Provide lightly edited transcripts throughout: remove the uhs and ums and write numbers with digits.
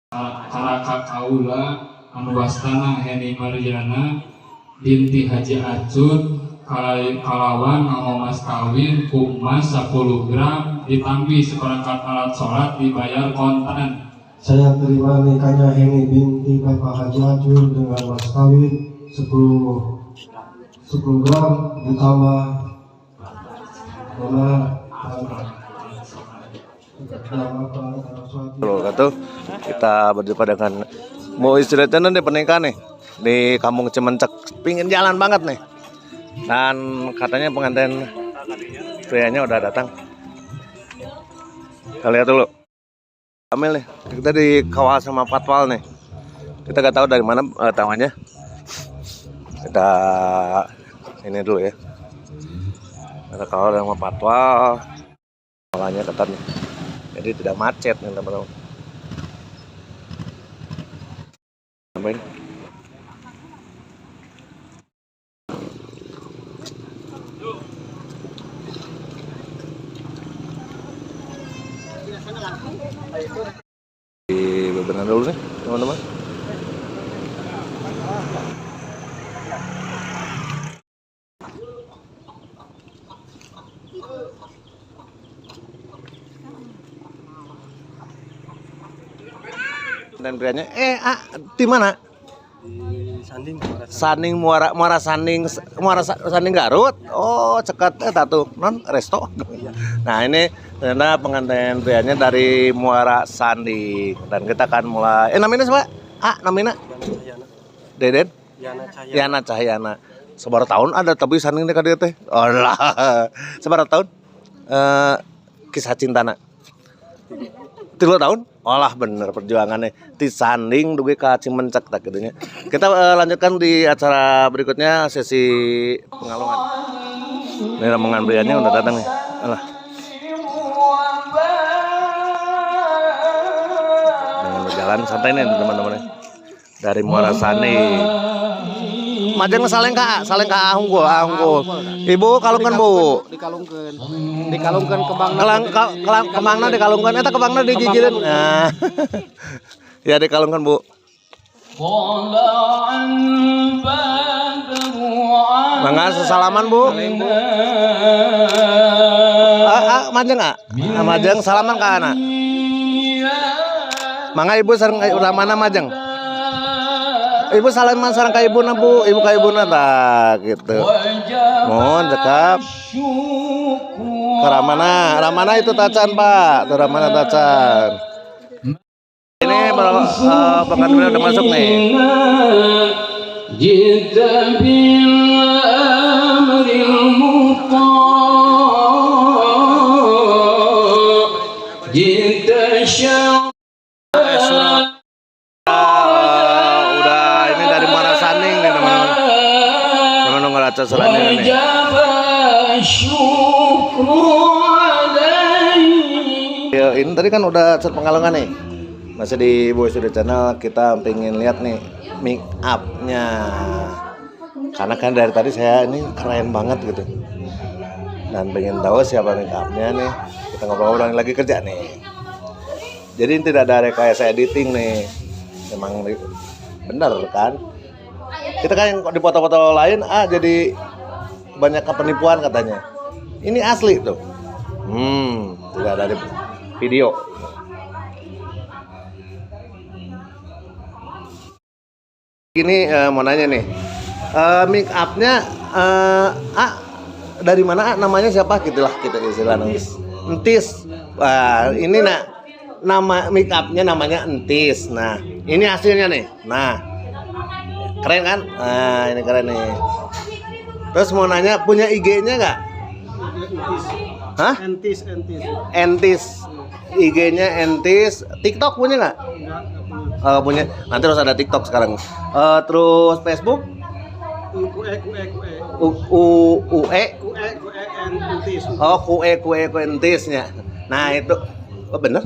Karaka kaula anu wastana Heni Mariana binti Haji Acun kalawan nganggo mas kawin ku emas 10 gram ditambi seperangkat alat sholat dibayar kontan. Saya terima nikahnya Heni binti Bapak Haji Acun dengan mas kawin 10 gram ditambah Tuh, kita berjumpa dengan mau istilahnya di pernikahan nih di Kampung Cimencek, pingin jalan banget nih. Dan katanya pengantin prianya udah datang. Kita lihat dulu. Amil nih, kita dikawal sama patwal nih. Kita gak tahu dari mana tawannya. Kita ini dulu ya. Kita kawal sama patwal. Kawalannya ketat nih. Jadi tidak macet nih teman-teman. Sampai. Di bebenah dulu nih teman-teman. Dan prianya di mana? Di Sanding, Sanding Muara, Muara Sanding, Muara Sanding Garut. Oh, cekat tatu non resto. Nah, ini ternyata pengantin prianya dari Muara Sanding dan kita akan mulai. Namanya siapa? Namanya Deden Yana Cahaya. Yana Cahyana. Sebar tahun ada tapi Sanding teh ka dieu teh. Oh lah. Sebar tahun? Kisah cintana. 3 tahun? Olah bener perjuangannya di Sanding dugi ka Cimencek tak gitunya. Kita lanjutkan di acara berikutnya sesi pengalungan. Ini rombongan prianya udah datang nih. Alah. Dengan berjalan santai nih teman-teman. Dari Muara Sanding. Majeng saleng ka, saleng ka unggul, unggul. Ibu kalungkeun, Bu. Dikalungkeun. Dikalungkeun kembangna. Kelang, kembangna dikalungkeun, eta kembangna digigireun. Nah. Ya dikalungkeun, Bu. Mangga sesalaman, Bu. Majeng ah. Majeng salaman ka anak. Mangga ibu sareng utamana majeng. Ibu salaman sareng ka ibuna, Bu. Ibu ka ibuna tah gitu. Mohon cekap. Ke Ramana, Ramana itu tacan, Pak. Tuh Ramana tacan. Ini pengantinnya udah masuk nih. Udah ini dari Muara Sanding nih teman-teman. Teman-teman ngerasa selanjutnya nih. Ya, ini tadi kan udah set pengalungan nih. Masih di Boy Studio Channel kita pengen lihat nih make up-nya. Karena kan dari tadi saya ini keren banget gitu. Dan pengen tahu siapa make up-nya nih. Kita ngobrol-ngobrol lagi kerja nih. Jadi ini tidak ada rekayasa editing nih. Memang bener kan? Kita kan yang di foto-foto lain jadi banyak penipuan katanya. Ini asli tuh. Tidak ada di video. Ini mau nanya nih, make up-nya dari mana? Namanya siapa? Gitulah kita istilahnya. Entis. Wah, ini nak nama make up-nya namanya Entis. Nah, ini hasilnya nih. Nah, keren kan? Nah, ini keren nih. Terus mau nanya punya IG-nya nggak? Entis. Hah? Entis, Entis. Entis. IG-nya Entis. TikTok punya nggak? Enggak punya. Punya. Nanti harus ada TikTok sekarang. Terus Facebook? U E Q E Q E. U U U E. Q E Q E N Entis. Oh, Q E Q E Q Entisnya. Nah, itu oh bener.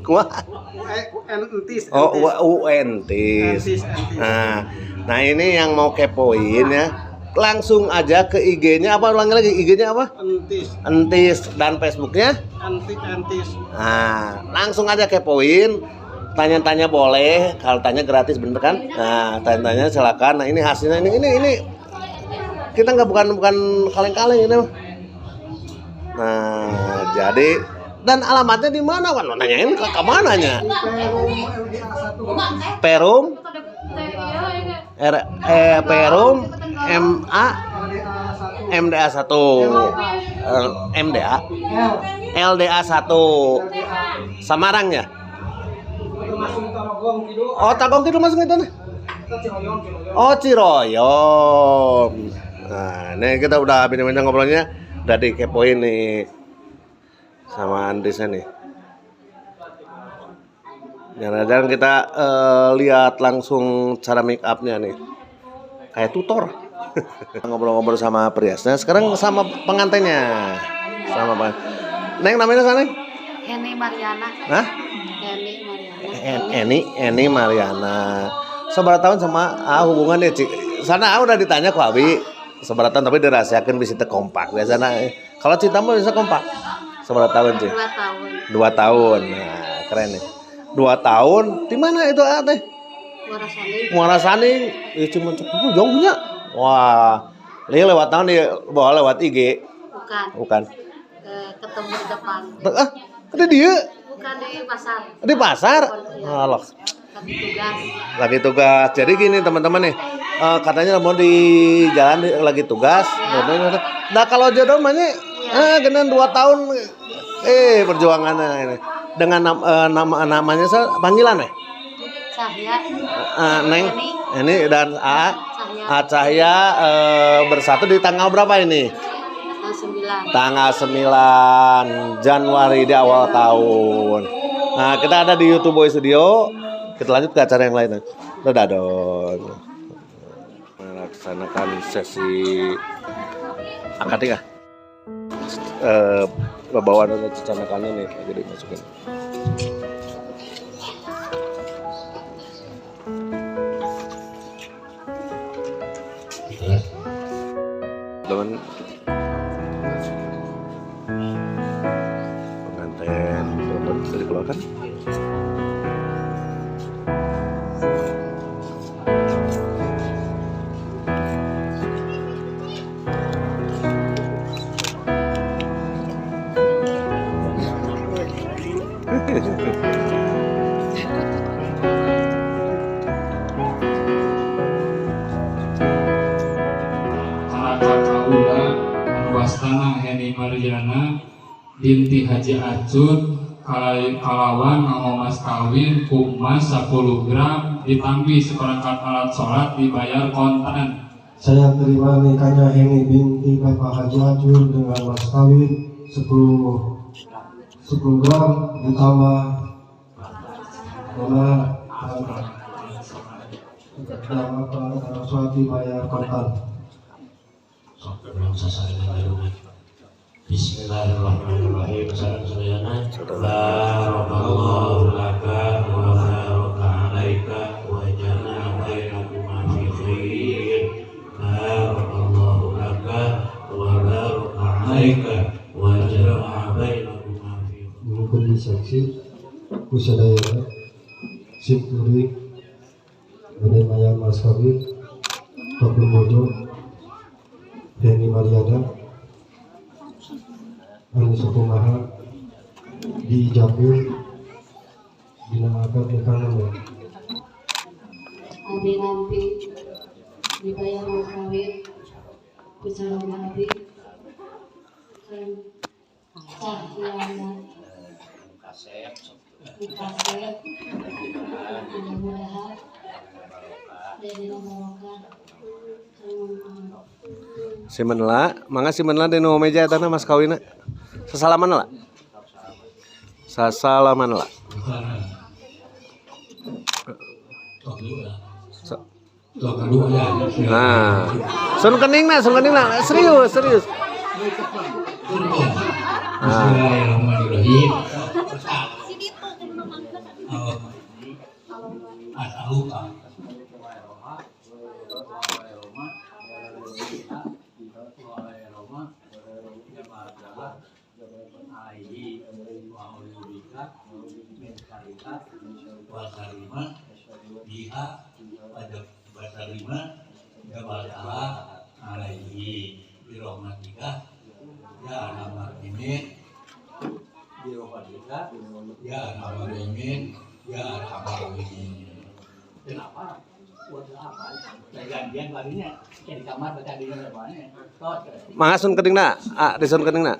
Kuah. U E Q N Entis. Oh, U U Entis. Entis, Entis. Nah, ini yang mau kepoin ya. Langsung aja ke IG-nya apa ulangi lagi IG-nya apa? Entis. Entis dan Facebook-nya? Entis, Entis. Nah, langsung aja kepoin. Tanya-tanya boleh, kalau tanya gratis bener kan? Nah, tanya-tanya silakan. Nah, ini hasilnya ini kita nggak bukan kaleng-kaleng ini. Nah, jadi dan alamatnya di mana? Wan nanyain ke mananya? Perum R Perum MA MDA 1 MDA LDA 1 Samarang ya? Oh, Tagong Kidul masuk itu nih. Oh, Ciroyom. Nah, ini kita udah bincang-bincang ngobrolnya, udah dikepoin nih sama Andrisnya nih. Jangan-jangan kita lihat langsung cara make upnya nih, kayak tutor. Ngobrol-ngobrol sama periasnya, sekarang sama pengantinnya, sama pengantin. Neng namanya sana? Neng? Eni Mariana. Hah? Eni Mariana. Eni Mariana. Seberapa tahun sama hubungannya, Cik? Sana udah ditanya ku Abi. Seberapa tahun tapi dirahasiakan bisa kompak biasanya. Kalau cinta mah bisa kompak. Seberapa tahun, Cik? 2 tahun. 2 tahun. Nah, keren nih. 2 tahun di mana itu teh? Muara Sanding. Muara Sanding. Ya cuma cukup jauhnya. Wah. Li lewat tahun di bawa lewat IG. Bukan. Bukan. Ketemu di depan. Ah, ada dia. Bukan di pasar. Di pasar? Alah. Lagi tugas. Lagi tugas. Jadi gini teman-teman nih, katanya mau di jalan lagi tugas. Ya. Nah kalau jodoh mah ya. Genan 2 tahun perjuangannya ini. Dengan namanya panggilan ya? Cahya. Neng. Ini dan A. Cahya. Cahya bersatu di tanggal berapa ini? 9. Tanggal 9 Januari di awal tahun. Nah, kita ada di YouTube Boy Studio. Kita lanjut ke acara yang lain. Dadah dong. Melaksanakan sesi akad nikah. Bawaan atau cicanakannya nih, jadi masukin. Teman pengantin perempuan bisa dikeluarkan. Kaula anu wastana Heni Mariana binti Haji Acun kalawan nganggo mas kawin ku emas 10 gram ditambi seperangkat alat sholat dibayar kontan. Saya terima nikahnya Heni binti Bapak Haji Acun dengan mas kawin 10 gram ditambah nama perangkat sholat dibayar kontan. Bismillahirrahmanirrahim. Salam barakallahu laka wa baraka alaika wa jama'a bainakuma fi khair. Barakallahu laka wa baraka alaika wa jama'a bainakuma fi khair. Mungkin saksi kusadaya simkuring bade mayang mas kawin Kabul Mojo Heni Mariana anu sakumaha diijabkeun dina akad nikahna. Abi nampi dibayar mas kawin ku calon abi Cahyana Kasep mudah-mudahan dari barokah. Si menela, mangga si menela di nu meja eta mas kawinna. Sasalaman lah. Sasalaman lah. Nah, sun keningna, serius, serius. Bismillahirrahmanirrahim. tarima biha wa tarima jabaltaha alaihi bi rahmatika ya arhamar rahimin bi rahmatika ya arhamar rahimin ya arhamar rahimin. Kenapa? Buat apa? Gantian barunya di kamar baca di mana? Mangga sun keningna, ah, di sun keningna.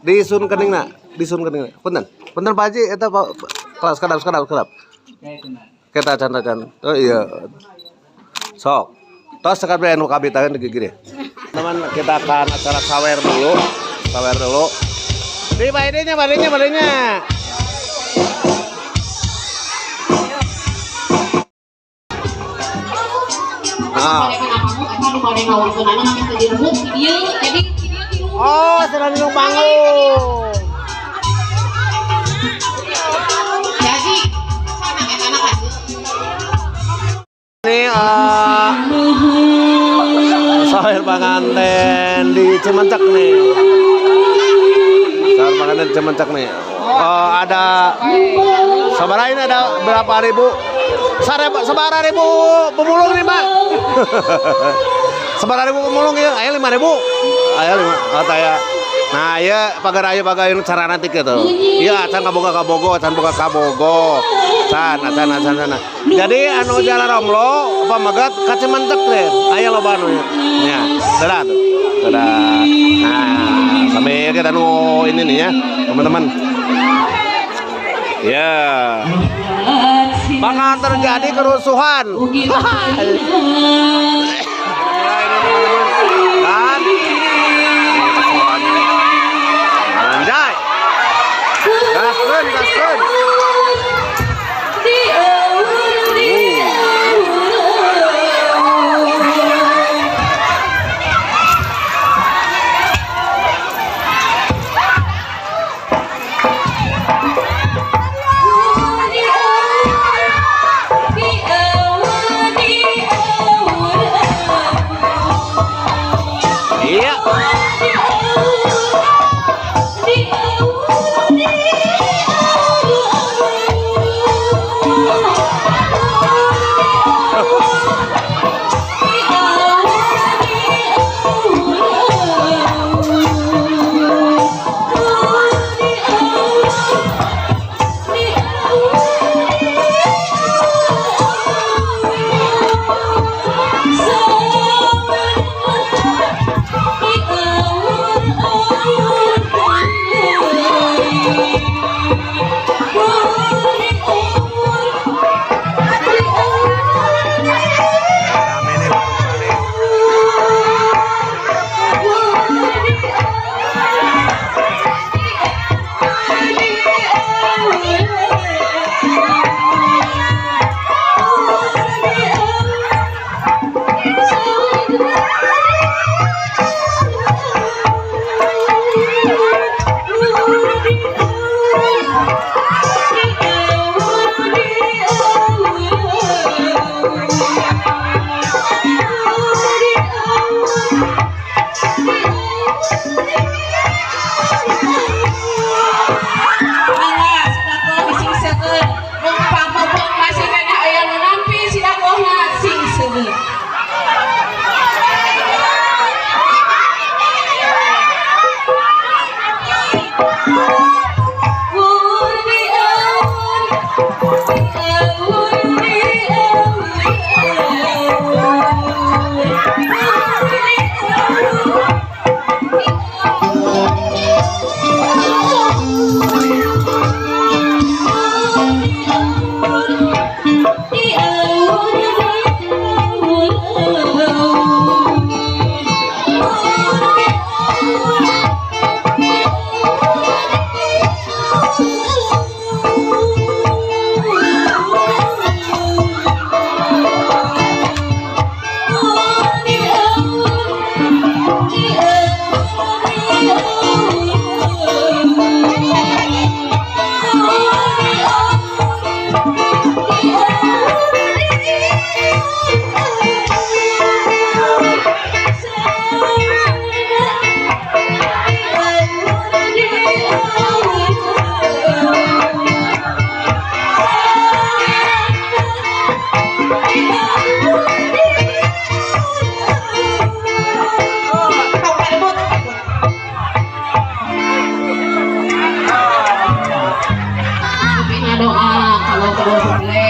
Di sun keningna, di sun keningna. Punten. Punten Pak Haji eta Pak kelas kedap kedap kedap. Kita can can. Oh iya. Sok. Tos sekabeh anu kabitaeun di gigir. Teman, kita akan acara sawer dulu. Sawer dulu. Di badenya badenya badenya. Ah. Oh, sedang di panggung. Ini sawer panganten di Cimencek nih. Sawer panganten Cimencek nih. Oh, ada sabaraha ini ada berapa ribu? Sabaraha ribu pemulung nih, Pak? Sabaraha ribu pemulung ya? Ayo 5.000. Ayo 5. Oh, taya. Nah, ya pagar ayo pagar ini cara nanti gitu. Iya, acan kaboga kabogo, acan boga kabogo. Can, acan acan sana. Jadi anu jalan romlo apa magat ka Cimencek deh. Ayo loba anu ya. Ya, dadah tuh. Dadah. Nah, sampai kita nu ini nih ya, teman-teman. Ya. Bakal terjadi kerusuhan. Mulai ini teman-teman. Dan anjay. Gaskeun, gaskeun. Iya. Rame nih, rame. Mangga sidakoh sing seueur. Mumpung masih keneh aya nu nampi sidakohna sing seueur.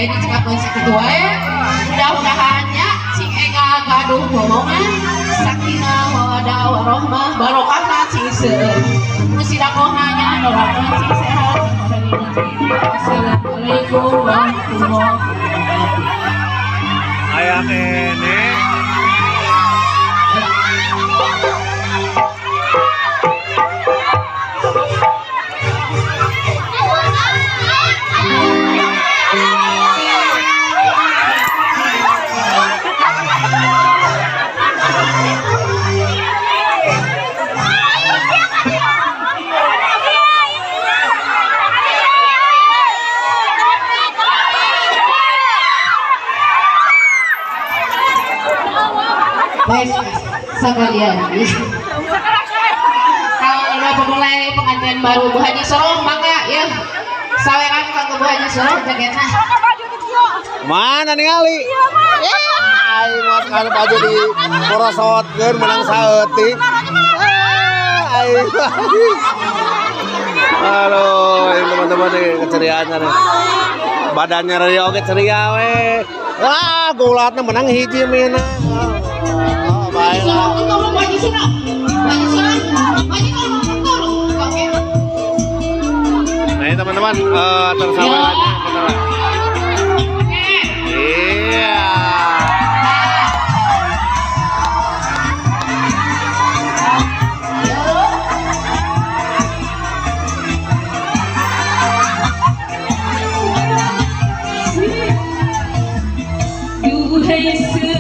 We dicekapkeun sakitu wae. Mudah-mudahan nya sing enggal gaduh momongan sakinah mawadah warohmah barokahna sing seueur. Nu sidakohna nya doakeun sing sehat. Assalamualaikum warahmatullahi wabarakatuh. Aya kene. Sekalian kalau udah pemulai pengantin baru Bu Haji Soroh mangga ya saweran kanggo Bu Haji Soroh jaketna mana ningali ya aing mah kan baju di porosotkeun menang saeutik. Aing aduh ini teman-teman nih keceriaannya nih badannya ria oge ceria we. Wah gulatna menang hiji mina. Baiklah. Nah ini teman-teman tersawerannya. Iya. Duhai.